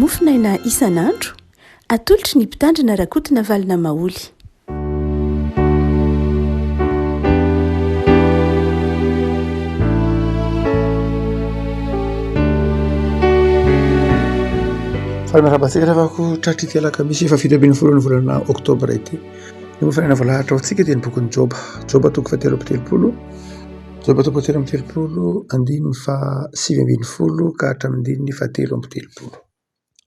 Mofonaina isan'andro, atolotry ny Mpitandrina Rakotonavalona Maholy. Faly miarahaba antsika rehefa ko tratry ity alakamisy faha 17 ny volana oktobra ity. Ny mofonaina voalahatra ho antsika dia ny bokin'i Joba. Joba toko faha 33. Joba toko faha 33 andininy faha 19 ka hatramin'ny andininy faha 33.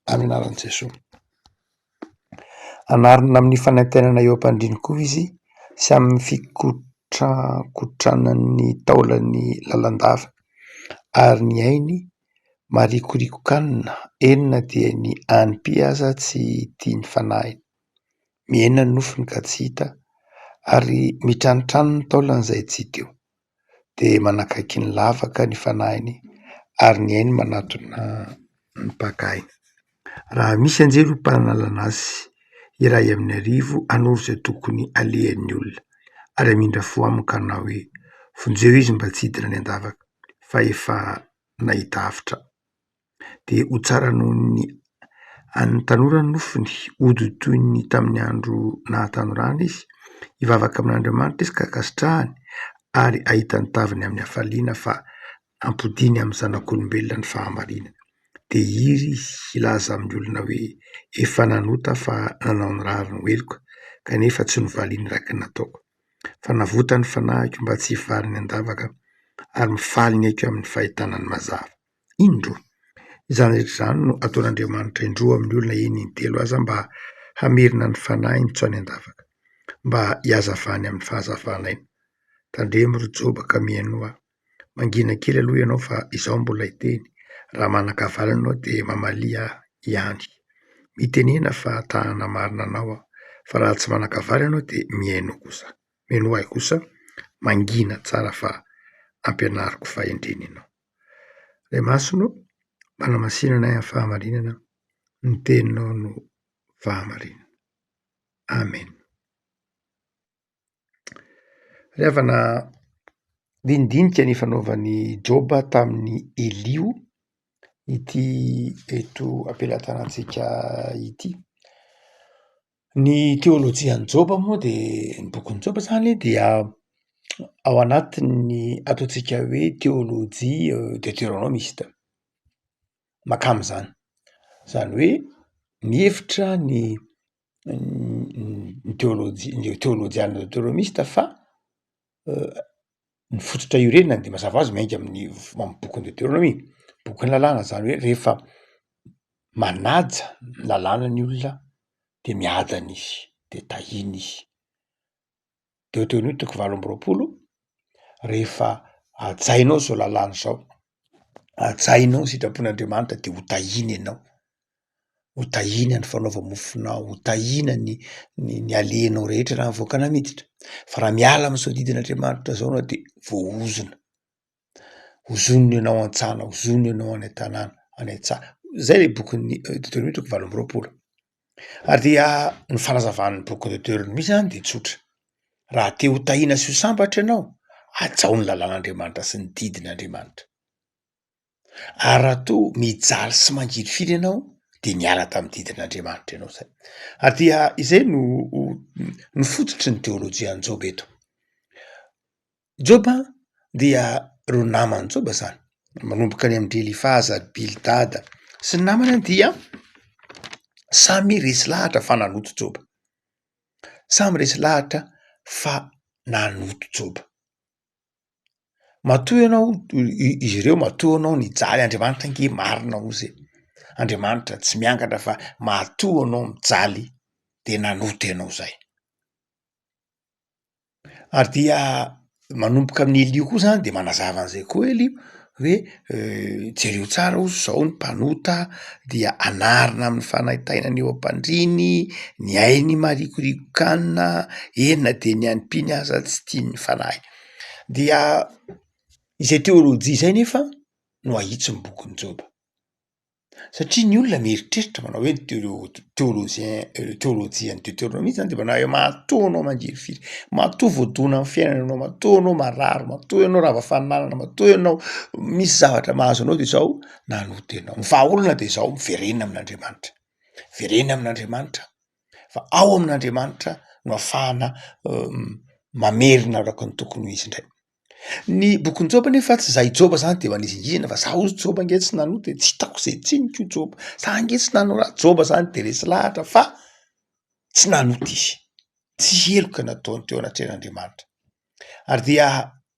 Amin'ny anaran'i Jesoa. Anarina amin'ny fanaintainana eo am-pandriany koa izy sy amin'ny fikotrankotranan'ny taolany lalandava, ary ny ainy marikoriko-kanina, eny na dia ny hanim-py aza tsy tian'ny fanahiny. Mihena ny nofony ka tsy hita, ary mitranotrano ny taolany izay tsy hita eo. Dia manakaiky ny lavaka ny fanahiny, ary ny ainy manatona ny mpaka aina. Raha misy anjely ho mpanalana azy, iray amin'ny arivo hanoro izay tokony halehan'ny olona, ary hamindra fo aminy ka hanao hoe, Vonjeo izy mba tsy hidina any an-davaka, fa efa nahita avotra aho. Dia ho tsara noho ny an'ny tanora ny nofony, hody ho toy ny tamin'ny andro nahatanorany izy, hivavaka amin'Andriamanitra izy ka hankasitrahany, ary hahita ny taviny amin'ny hafaliana fa hampodiany amin'ny zanak'olombelona ny fahamarinana. Dia hiry izy hilaza amin'ny olona hoe, Efa nanota aho fa nanao ny rariny ho heloka, kanefa tsy novaliany araka ny nataoko. Fa navotany ny fanahiko mba tsy hivarina an-davaka, ary mifaly ny aiko amin'ny fahitana ny mazava. Indroa. Izany rehetra izany no ataon'Andriamanitra indroa amin'ny olona, eny, intelo aza, mba hamerina ny fanahiny tsy ho any an-davaka, mba hihazavany amin'ny fahazavan'aina. Tandremo ry Joba ka mihainoa ahy. Mangina kely aloha ianao fa izaho mbola hiteny, raha manan-kavaly ianao dia mamalia ahy ihany. Mitenena fa ta hanamarina anao aho, fa raha tsy manan-kavaly ianao dia mihainoa kosa. Mihainoa ahy kosa, mangina tsara fa ampianariko fahendrena ianao. Ray Masina ô, manamasina anay amin'ny fahamarinana, ny teninao no fahamarinana. Amen. Ry havana, dinidinika ny fanaovan'i Joba tamin'i Eliho ity eto am-pelatanantsika ity. Ny teolojian'i Joba moa dia ny bokin'i Joba zany dia ao anatin'ny ataontsika hoe teolojia deteronomista, mankany izany, izany hoe mihevitra ny ny teolojia ny teolojiana deteronomista fa ny fototra iorenany de mazava hoazy miainga amin'ny amin'ny bokin'ny deteronomia, bokin'ny lalàna zany hoe rehefa manaja ny lalàna ny olona de miadana izy de tahiana izy. Deoteronomia toko 28, rehefa hajainao zao lalàna zao, hajainao ny sitrapon'Andriamanitra de ho tahiana ianao, ho tahiana ny fanaova-mofonao, ho tahiana ny ny ny alehanao rehetra na mivoaka na miditra, fa raha miala am'zao didin'Andriamanitra zao anao de voahozona, hozonina ianao an-tsana, hozonina ianao any an-tanàna, any an-tsaha, zay le bokin'ny Deoteronomia toko 28. Ary dia ny fanazavan'ny boky Deoteronomia zany de tsotra, raha te ho tahiana sy ho sambatra ianao, hajao ny lalàn'Andriamanitra sy ny didin'Andriamanitra. Ary raha toa mijaly sy mangirifiry ianao de niala tamin'ny didin'Andriamanitra ianao zay. Ary dia izay no no fototry ny teolojian'i Joba eto. Joba dia ireo naman'i Joba zany, manomboka any amin-dry Elifaza, ry Bildada sy ny namany dia samy resy lahatra fa nanoto Joba, samy resy lahatra fa nanoto Joba. Matoa ianao, izy ireo matoa ianao nijaly, Andriamanitra ange marina ozy e, Andriamanitra tsy miangatra fa matoa ianao mijaly de nanota ianao zay. Ary dia manomboka amin'i Elio koa zany de manazava an'izay koa Elio hoe jereo tsara hozy zao ny mpanota dia anarina amin'ny fanaintainana eo am-pandriany, ny ainy marikoriko-kanina, eny na de ny hanim-piny aza tsy tian'ny fanahy. Dia izay teolojia izay nefa no ahitsin'ny bokin'i Joba. Satria ny olona mieritreritra manao hoe ny teolozien teolojian'ny deoteronomia zany de manao hoe matoa anao mangirifiry, matoa voadona amin'ny fiainana ianao, matoa ianao marary, matoa ianao rava fananana, matoa ianao misy zavatra mahazo anao de zao nanota ianao, ny vahaolana de zao miverena amin'Andriamanitra, miverena amin'Andriamanitra fa ao amin'Andriamanitra no ahafahana mamerina araka ny tokony ho izy indray. Ny bokin'i Joba nefa tsy za i Joba zany de manizingizina fa za hozy Joba nge tsy nanota e, tsy hitako zay tsiniko io Joba, za nge tsy nanao raha, Joba zany de resy lahatra fa tsy nanota izy, tsy heloka nataony teo anatrehan'Andriamanitra, ary dia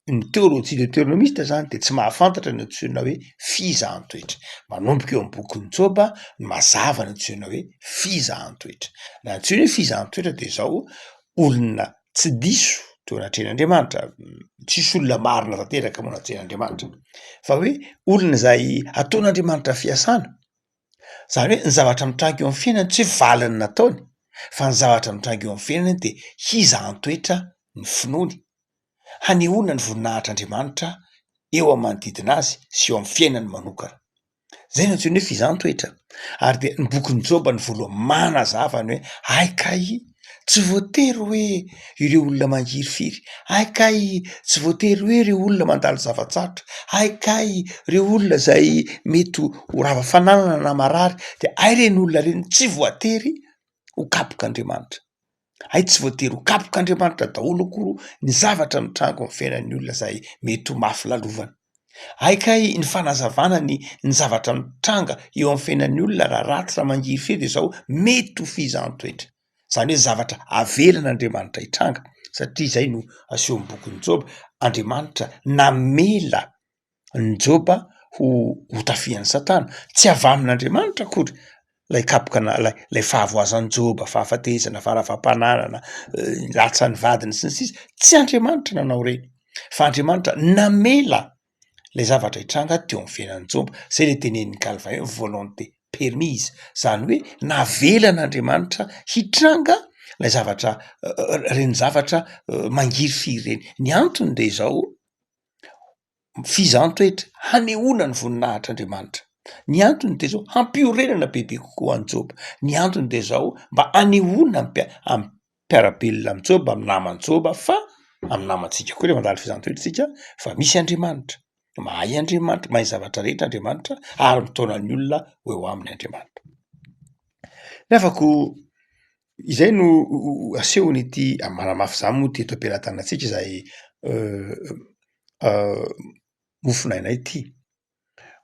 ny teolojia deoteronomista zany de tsy mahafantatra ny antsoina hoe fizahan-toetra, manomboka eo amin'ny bokin'i Joba no mazava ny antsoina hoe fizahan-toetra, ny antsoina hoe fizahan-toetra de zao olona tsy diso teo anatrehan'Andriamanitra, tsisy olona marina tanteraka moa anatrehan'Andriamanitra, fa hoe olona izay ataon'Andriamanitra fiasana, zany hoe ny zavatra mitranga eo amin'ny fiainany tsy hoe valiny nataony fa ny zavatra mitranga eo amin'ny fiainany de hizahan-toetra ny finoany, hanehoana ny voninahitr'Andriamanitra eo amin'ny manodidina azy sy eo amin'ny fiainany manokana. Zay no antsoina hoe fizahàn-toetra. Ary dia ny bokin'i Joba no voalohany manazava ny hoe hay kay tsy voatery hoe ireo olona mangirifiry, hay kay tsy voatery hoe ireo olona mandalo zava-tsarotra, hay kay ireo olona izay mety ho rava fananana na marary dia hay ireny olona ireny tsy voatery ho kapok'Andriamanitra. Hay tsy voatery ho kapok'Andriamanitra daholo akory ny zavatra mitranga ao amin'ny fiainan'ny olona izay mety ho mafy lalovana. Hay kay ny fanazavana ny ny zavatra mitranga eo amin'ny fiainan'ny olona raha ratsy raha mangirifiry dia izao mety ho fizahan-toetra. Izany hoe zavatra avelan'Andriamanitra hitranga satria izay no asehon'ny bokin'i Joba, Andriamanitra namela an'i Joba ho ho tafihan'i Satana. Tsy avy amin'Andriamanitra akory ilay kapoka na ilay ilay fahavoazan'i Joba, fahafatesana, faharavam-pananana, latsan'ny vadiny sy ny sisa, tsy Andriamanitra nanao ireny fa Andriamanitra namela ilay zavatra hitranga teo amin'ny fiainan'i Joba, zay le tenenin'i Calvin hoe volonté permise, zany hoe navelan'Andriamanitra hitranga ilay zavatra ireny zavatra mangirifiry ireny, ny antony de izao Fizahàn-toetra, hanehoana ny voninahitr'Andriamanitra. Ny antony dia izao, hampiorenana bebe kokoa an'i Joba. Ny antony dia izao, mba hanehoana amin'ny mpiara- amin'ny mpiara-belona amin'i Joba, amin'ny naman'i Joba fa amin'ny namantsika koa rehefa mandalo fizahàn-toetra isika fa misy Andriamanitra, mahay Andriamanitra, mahay ny zavatra rehetra Andriamanitra ary mitaona ny olona ho eo aminy Andriamanitra. Ny havako, izay no asehon'ity, manamafy izany moa ity eto am-pelatanantsika izay mofonaina ity.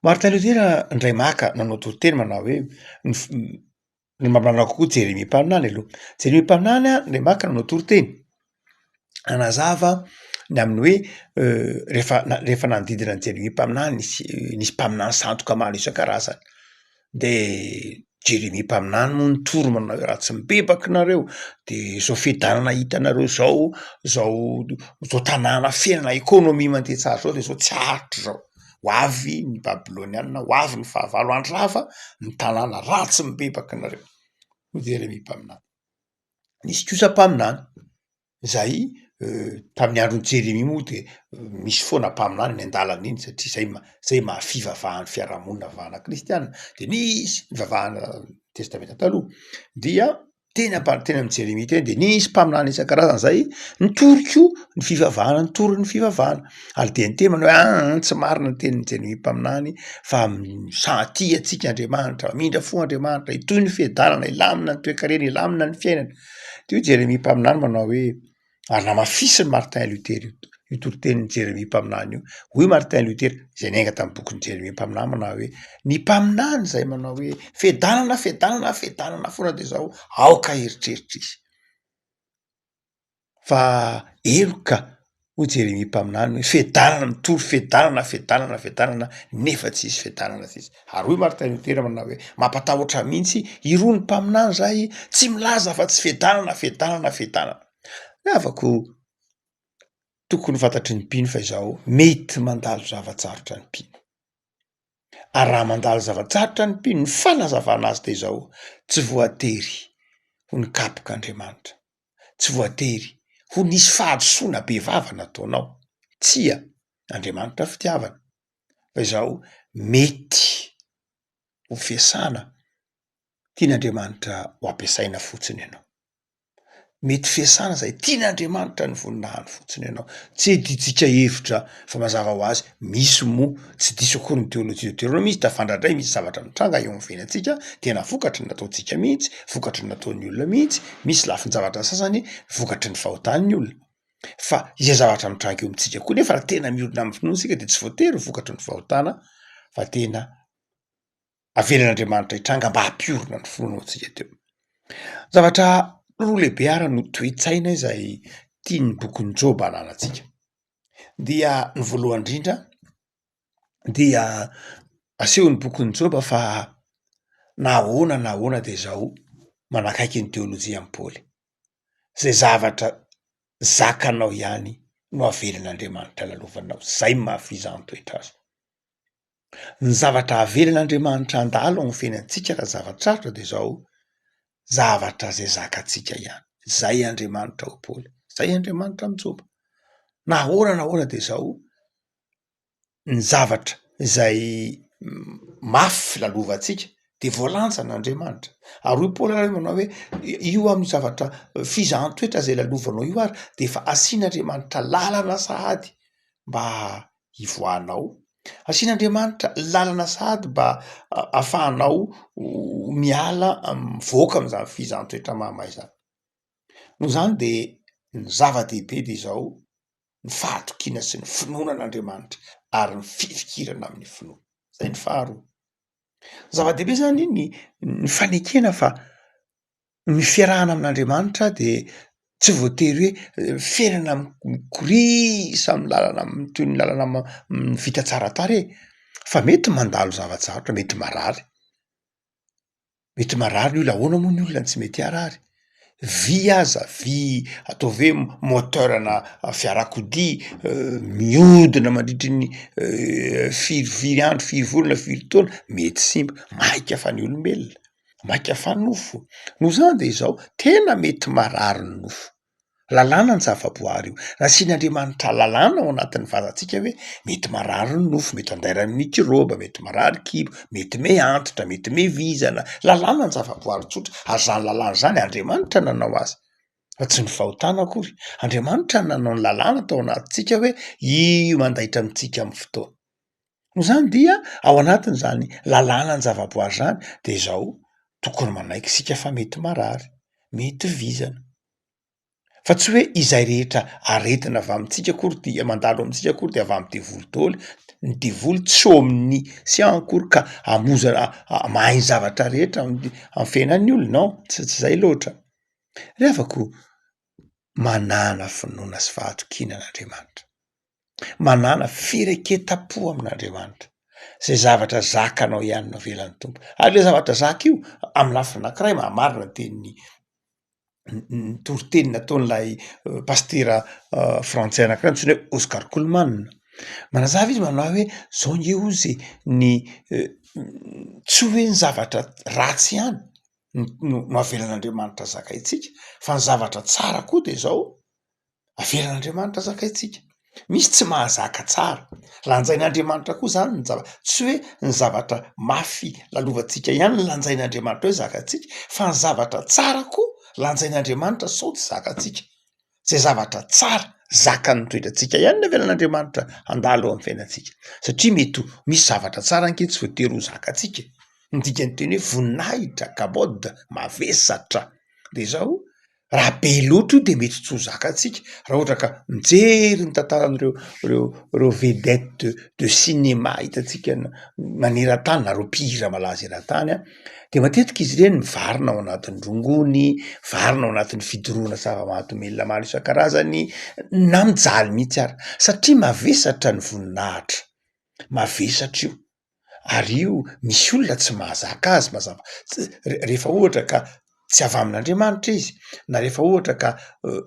Martin Luther indray maka nanao toriteny manao hoe ny f- ny mampalahelo kokoa Jeremia mpaminany aloha, Jeremia mpaminany an indray maka nanao toriteny nanazava ny amin'ny hoe rehefa na- rehefa nanodidina an'i Jeremia mpaminany nisy nisy mpaminany sandoka maro isan-karazany de Jeremia mpaminany moa nitory manao hoe raha tsy mibebaka nareo de zao fiadanana hitanareo zao, zao zao tanàna fiainana économie mandeha tsara zao de zao tsy haharitra zao, ho avy ny babyloniana, ho avy ny fahavalo handrava ny tanàna raha tsy mibebaka nareo, hoy Jeremia mpaminany. Nisy kosa mpaminany izay tamin'ny andron'i Jeremia moa de misy foana mpaminany eny an-dalana eny satria zay ma- zay maha fivavahan'ny fiarahamonina vavahana kristiana de nisy nivavahana testamenta taloha dia teny ampa- teny amin'i Jeremia teny de nisy mpaminany isan-karazany zay nitory koa ny fivavahana nitory ny fivavahana ary dia niteny manao hoe aa tsy marina ny tenin'i Jeremia mpaminany fa sa- tia antsika Andriamanitra, mamindra fo Andriamanitra, hitohy ny fiadanana, hilamina ny toekarena, hilamina ny fiainana. De hoy Jeremia mpaminany manao hoe, ary namafisin'i Martin Luther io io toritenin'i Jeremia mpaminany io, hoy Martin Luther, izay niainga tamin'ny bokin'i Jeremia mpaminany manao hoe, ny mpaminany izay manao hoe fiadanana, fiadanana, fiadanana foana de zao, aoka hieritreritra izy. Fa heloka, hoy Jeremia mpaminany hoe, fiadanana, mitory fiadanana, fiadanana, fiadanana, nefa tsy hisy fiadanana sisa. Ary hoy Martin Luther manao hoe, mampatahotra mihitsy irony mpaminany zay tsy milaza fa tsy fiadanana, fiadanana, fiadanana. Ny havako, tokony ho fantatry ny mpino fa izao, mety mandalo zava-tsarotra ny mpino. Ary raha mandalo zava-tsarotra ny mpino, ny fanazavana azy dia izao, tsy voatery ho nikapoka Andriamanitra, tsy voatery ho nisy fahadisoana bevava nataonao, tsia, Andriamanitra fitiavana, fa izao mety. ho fiasana tian'Andriamanitra ho ampiasaina fotsiny ianao. Mety fiasana izay tian'Andriamanitra ny voninahiny fotsiny ianao. Tsy adintsika hevitra fa mazava ho azy misy moa tsy diso akory ny teolojia Deoteronoma izy tafandrandray misy zavatra mitranga eo amin'ny fiainantsika tena vokatry ny nataontsika mihitsy, vokatry ny nataon'ny olona mihitsy, misy lafin-javatra sasany vokatry ny fahotan'ny olona. Fa izay zavatra mitranga eo amintsika koa nefa raha tena miorina amin'ny finoana isika de tsy voatery ho vokatry ny fahotana fa tena avelan'Andriamanitra hitranga mba hampiorina ny finoana antsika teo. Zavatra roa lehibe ary no toe-tsaina izay tian'ny bokin'i Joba ananantsika, dia ny voalohany indrindra dia asehon'ny bokin'i Joba fa na ahoana na ahoana de izao manakaiky ny teolojian'i Paoly, zay zavatra zakanao ihany no avelan'Andriamanitra lalovanao, zay maha fizaham-toetra azy. Ny zavatra avelan'Andriamanitra handalo amin'ny fiainantsika raha zava-tsarotra dia izao, zavatra izay zakantsika ihany. Izay Andriamanitra hoy Paoly, izay Andriamanitra amin'i Joba. Na ahoana na ahoana dia izao, ny zavatra izay mafy lalovantsika dia voalanjan'Andriamanitra. Ary hoy Paoly ary manao hoe io amin'ny zavatra fizahan-toetra izay lalovanao io ary dia efa asian'Andriamanitra lalana sahady mba hivoahanao. Asian'Andriamanitra lalana sahady mba ahafahanao miala mivoaka amin'izany fihizan-toetra mahamay izany. Noho izany de ny zava-dehibe de izao, ny fahatokiana sy ny finoana an'Andriamanitra ary ny fifikirana amin'ny finoana, zay ny faharoa. Zava-dehibe zany ny ny fanekena fa Ny fiarahana amin'Andriamanitra dia tsy voatery hoe fiainana mikorisa amin'ny lalana toy ny lalana vita tsara tarehy fa mety mandalo zava-tsarotra, mety marary, mety marary ny olona, ahoana moa ny olona no tsy mety harary? Vy aza, vy ataovy hoe moteur-na fiarakodia mihodina mandritry ny firifiry andro, firy volana, firy taona, mety simba, maika fa ny olombelona. Maika fa nofo. Noho izany dia izao, tena mety marary ny nofo. Lalàna ny zavaboary io. Nasian'Andriamanitra lalàna ao anatin'ny vatantsika hoe mety marary ny nofo, mety andairan'ny mikraoba, mety marary kibo, mety me antitra, mety me vizana. Lalàna ny zavaboary tsotra, ary izany lalàna izany Andriamanitra nanao azy fa tsy ny fahotana akory. Andriamanitra nanao ny lalàna tao anatintsika hoe io mandaitra amintsika amin'ny fotoana. Noho izany dia ao anatin'izany lalàna ny zavaboary izany de izao, tokony manaiky isika fa mety marary, mety vizana, fa tsy hoe izay rehetra aretina avy amintsika akory dia mandalo amintsika akory de avy amin'ny devoly daholo, ny devoly tsy omniscient akory ka hamoza mahay ny zavatra rehetra amin'ny fiainan'ny olona, non tsy tsy zay loatra. Ry havako, manàna finoana sy fahatokiana an'Andriamanitra. Manàna fireketam-po amin'Andriamanitra. Zay zavatra zakanao ihany no avelan'ny Tompo. Ary le zavatra zaka io, amin'ny lafiny anankiray mahamarina ny tenin'ny ny toriteny nataon'ilay pasitera frantsay anankiray antsoina hoe Oscar Cullmann. Manazava izy manao hoe zao nge hozy ny tsy hoe ny zavatra ratsy ihany no no avelan'Andriamanitra zakaintsika fa ny zavatra tsara koa de zao, Avelan'Andriamanitra zakaintsika. Misy tsy mahazaka tsara. Lanjain'Andriamanitra koa zany ny zava- tsy hoe ny zavatra mafy lalovantsika ihany no lanjain'Andriamanitra hoe zakantsika fa ny zavatra tsara koa lanjain'Andriamanitra sao tsy zakantsika. Zay zavatra tsara zakan'ny toetrantsika ihany no avelan'Andriamanitra handalo eo am'fiainantsika satria mety ho misy zavatra tsara ange tsy voatery ho zakantsika e, ny dikan'ny teny hoe voninahitra, kabod, mavesatra de zao Raha be loatra io de mety tsy ho zakantsika raha ohatra ka mijery ny tantaran'ireo reo reo vedette de cinéma hitantsika maneran-tany na reo mpihira malaza eran-tany an, de matetika izy ireny mivarina ao anatin'ny rongony, mivarina ao anatin'ny fidorohana zava-mahadomelina maro isan-karazany na mijaly mihitsy ary satria mavesatra ny voninahitra, mavesatra io. Ary io misy olona tsy mahazaka azy mazava, rehefa ohatra ka tsy avy amin'Andriamanitra izy na rehefa ohatra ka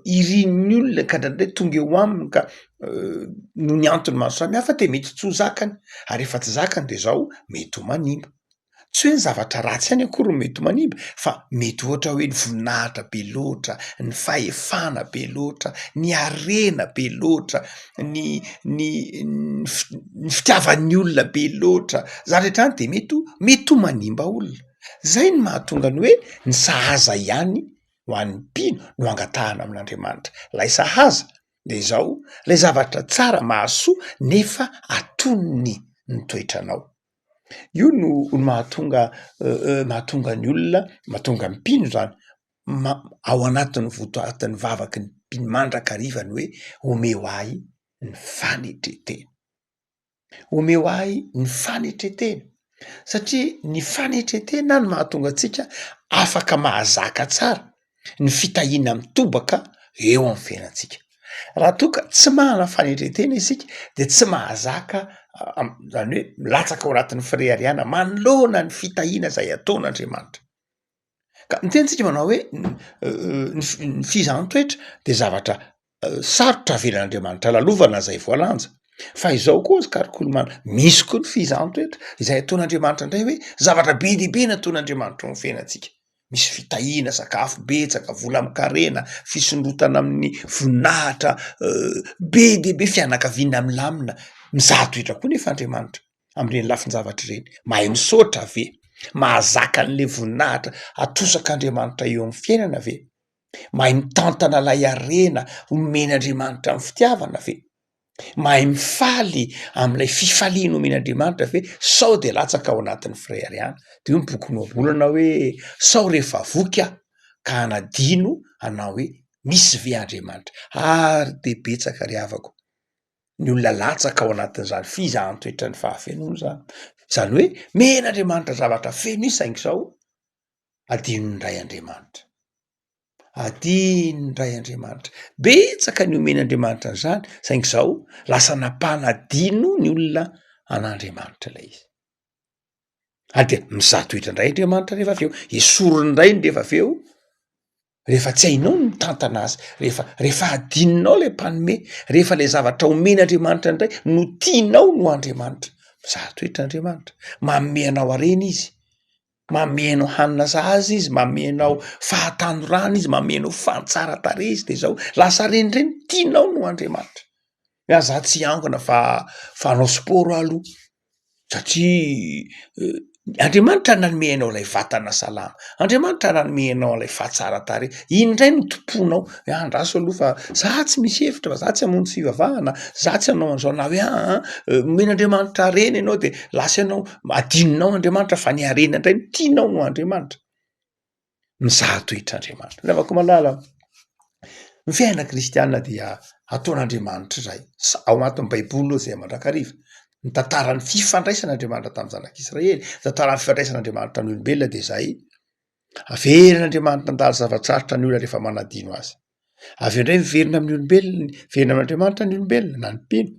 irin'ny olona ka indraindray tonga eo aminy ka noho ny antony maro samihafa de mety tsy ho zakany ary rehefa tsy zakany de zao mety ho manimba. Tsy hoe ny zavatra ratsy ihany akory no mety manimba fa mety ohatra hoe ny voninahitra be loatra, ny fahefana be loatra, ny harena be loatra, ny ny ny fitiavan'ny olona be loatra, zany rehetra zany de mety ho mety ho manimba olona. Zay no mahatonga ny hoe ny sahaza ihany ho an'ny mpino no angatahana amin'Andriamanitra. Lay sahaza de izao, lay zavatra tsara mahasoa nefa atonony ny toetranao. Io no mahatonga mahatonga ny olona, mahatonga ny mpino zany ma- ao anatin'ny votoatin'ny vavaky ny mpino mandrakariva ny hoe omeo ahy ny fanetren-tena, omeo ahy ny fanetren-tena satria ny fanetren-tena no mahatonga antsika afaka mahazaka tsara ny fitahiana mitobaka eo amin'ny fiainantsika. Raha toa ka tsy manana fanetren-tena isika de tsy mahazaka zany hoe milatsaka ao anatin'ny fireharehana manoloana ny fitahiana zay ataon'Andriamanitra. Ka ny tenintsika manao hoe ny ny fizahan-toetra de zavatra sarotra avelan'Andriamanitra lalovana zay voalanja, fa izao koa ry karikolomana, misy koa ny fizahan-toetra izay ataon'Andriamanitra indray hoe zavatra be dia be nataon'Andriamanitra ao amin'ny fiainantsika. Misy fitahiana, sakafo betsaka, vola amin-karena, fisondrotana amin'ny voninahitra be dia be, fianakaviana milamina. Mizaha toetra koa nefa Andriamanitra amin'ireny lafin-javatra ireny. Mahay misaotra ve? Mahazaka an'le voninahitra atosak'Andriamanitra eo amin'ny fiainana ve? Mahay mitantana ilay harena omen'Andriamanitra amin'ny fitiavana ve? Mahay mifaly amin'ilay fifaliana omen'Andriamanitra ve sao de latsaka ao anatin'ny fireharehana? De hoy ny bokin'ny ohabolana hoe sao rehefa voky aho ka hanadino hanao hoe misy ve Andriamanitra? Ary de betsaka ry havako ny olona latsaka ao anatin'izany fizahan-toetran'ny fahafenoana izany, izany hoe omen'Andriamanitra zavatra feno izy saingy izao adinon'ny Ray Andriamanitra. Adinon'ny Ray Andriamanitra. Betsaka ny omen'Andriamanitra an'izany saingy izao lasa nampanadino ny olona an'Andriamanitra ilay izy. Ary dia mizaha toetra indray Andriamanitra rehefa avy eo, esoriny indray ny rehefa avy eo, rehefa tsy hainao ny mitantana azy, rehefa rehefa adinonao ilay mpanome, rehefa ilay zavatra omen'Andriamanitra indray no tianao no Andriamanitra. Mizaha toetra Andriamanitra, manome anao harena izy, Manome anao hanina sahaza izy, manome anao fahatanorana izy, manome anao fahatsaran-tarehy izy, de zao lasa renireny tianao no Andriamanitra. Hoe ah za tsy hiangona fa fa hanao sport aho aloha satria Andriamanitra nanome anao ilay vatana salama, Andriamanitra nanome anao ilay fahatsaran-tarehy, iny indray no tompoinao hoe andraso aloha fa za tsy misy hevitra fa za tsy hamonjy fivavahana, za tsy hanao an'izao na hoe aa omen'Andriamanitra harena ianao de lasa ianao Adinonao Andriamanitra fa ny harena indray no tianao no Andriamanitra. Mizaha toetra Andriamanitra. Ry havako malala, ny fiainana kristiana dia ataon'Andriamanitra izay, ao anatin'ny baiboly aloha izay mandrakariva, ny tantaran'ny fifandraisan'Andriamanitra tamin'ny zanak'Israely, ny tantaran'ny fifandraisan'Andriamanitra amin'ny olombelona dia izay, averin'Andriamanitra handalo zava-tsarotra ny olona rehefa manadino azy. Avy eo indray miverina amin'ny olombelona, miverina amin'Andriamanitra ny olombelona na ny mpino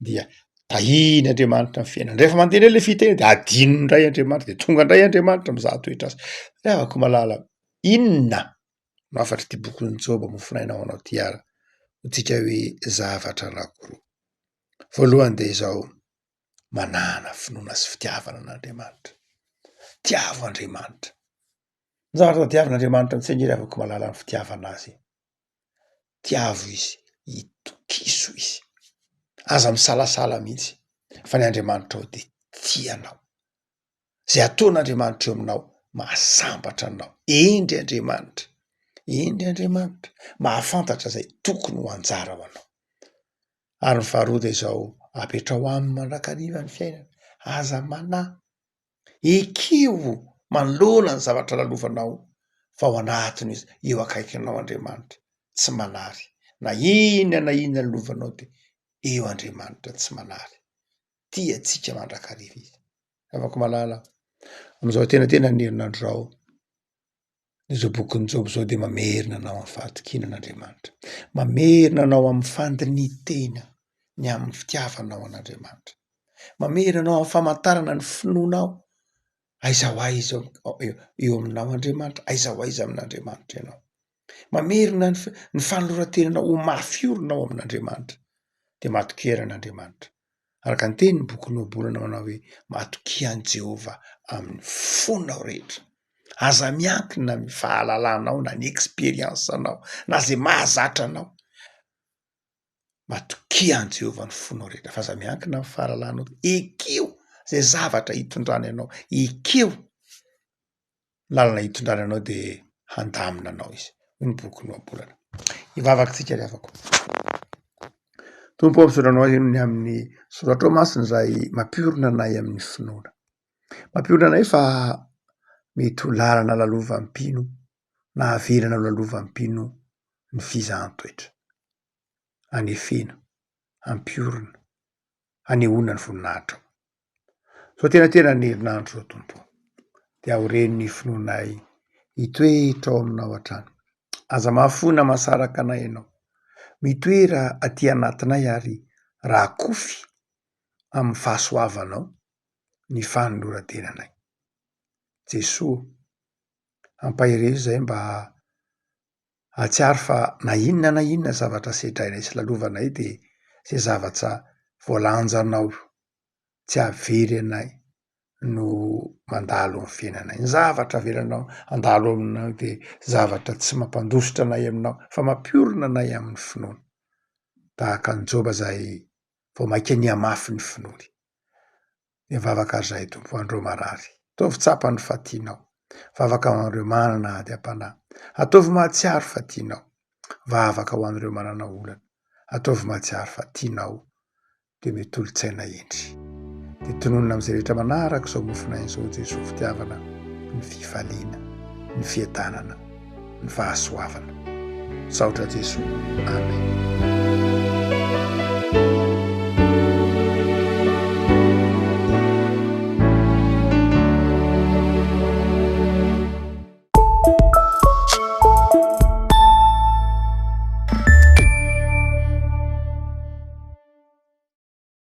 dia tahian'Andriamanitra ny fiainany. Rehefa mandeha indray le fiteny de adinony indray Andriamanitra de tonga indray Andriamanitra mizaha toetra azy. Ry havako malala, inona no hafatr'ity bokin'i Joba mofonaina ho anao ity ary? Midika hoe zavatra anankiroa. Voalohany de izao, manàna finoana sy fitiavana an'Andriamanitra. Tiavo Andriamanitra. Ny zavatra tadiavin'Andriamanitra amintsika ange ry havako malala ny fitiavana azy e. Tiavo izy, itokiso izy, aza misalasala mihitsy fa ny Andriamanitrao dia tia anao. Zay ataon'Andriamanitra eo aminao mahasambatra anao. Hendry Andriamanitra, hendry Andriamanitra, mahafantatra zay tokony ho anjara ho anao. Ary ny faharoa dia izao, apetraho aminy mandrakariva ny fiainana, aza manahy. Ekeo manoloana ny zavatra lalovanao fa ao anatiny izy, eo akaikinao Andriamanitra, tsy manary. Na inona na inona lalovanao dia eo Andriamanitra tsy manary. Tia antsika mandrakariva izy. Havako malala, amin'izao antenatenan'ny herinandro izao, Izao bokin'i Joba izao dia mamerina anao amin'ny fahatokiana an'Andriamanitra, mamerina anao amin'ny fandinihan-tena ny amin'ny fitiavanao an'Andriamanitra, mamerina anao amin'ny famantarana ny finoanao, aiza ho aiza eo aminao Andriamanitra, aiza ho aiza amin'Andriamanitra ianao, mamerina ny ny fanoloran-tenanao ho mafy orina ao amin'Andriamanitra, dia matokia an'Andriamanitra. Araka ny tenin'ny bokin'ny Ohabolana manao hoe, Matokia an'i Jehovah amin'ny fonao rehetra. Aza miankina amin'ny fahalalanao na ny experience-nao na izay mahazatra anao. Matokia an'i Jehovah ny fonao rehetra fa aza miankina amin'ny fahalalanao. Ekeo izay zavatra hitondrany anao, ekeo lalana hitondrany anao de handamina anao izy, hoy ny bokin'ny Ohabolana. Hivavaka isika ry havako. Tompo ô, misaotra anao aho ny amin'ny soratrao masina izay mampiorina anay amin'ny finoana. Mampiorina anay fa mety ho lalana lalovan'ny mpino na averina ho lalovan'ny mpino ny fizahan-toetra. Anefena, ampiorina, anehoana ny voninahitrao. Zao tena tena ny herinandro zao Tompo ô, de aoreno ny finoanay hitoetra ao aminao hatrany. Aza mahafoy na mahasaraka anay ianao. Mitoera aty anatinay ary rakofy amin'ny fahasoavanao ny fanoloran-tenanay. Jesoa ô, ampaherezo izahay mba hahatsiaro fa na inona na inona zavatra sedrainay sy lalovanay dia izay zavatra voalanjanao tsy hahavery anay no mandalo amin'ny fiainanay. Ny zavatra avelanao handalo aminao dia zavatra tsy mampandositra anay aminao fa mampiorina anay amin'ny finoana. Tahaka an'i Joba izay vao mainka nihamafy ny finoany. Mivavaka ary zahay Tompo ho an'ireo marary. Ataovy tsapany fa tianao. Vavaka ho an'ireo manana ady am-panahy. Ataovy mahatsiaro fa tianao. Vavaka ho an'ireo manana olana. Ataovy mahatsiaro fa tianao. Dia mety tolo-tsaina hendry. Dia tononina amin'izay rehetra manaraka izao mofon'aina izao Jesoa fitiavana, ny fifaliana, ny fiadanana. ny fahasoavana. Misaotra Jesoa. Amen.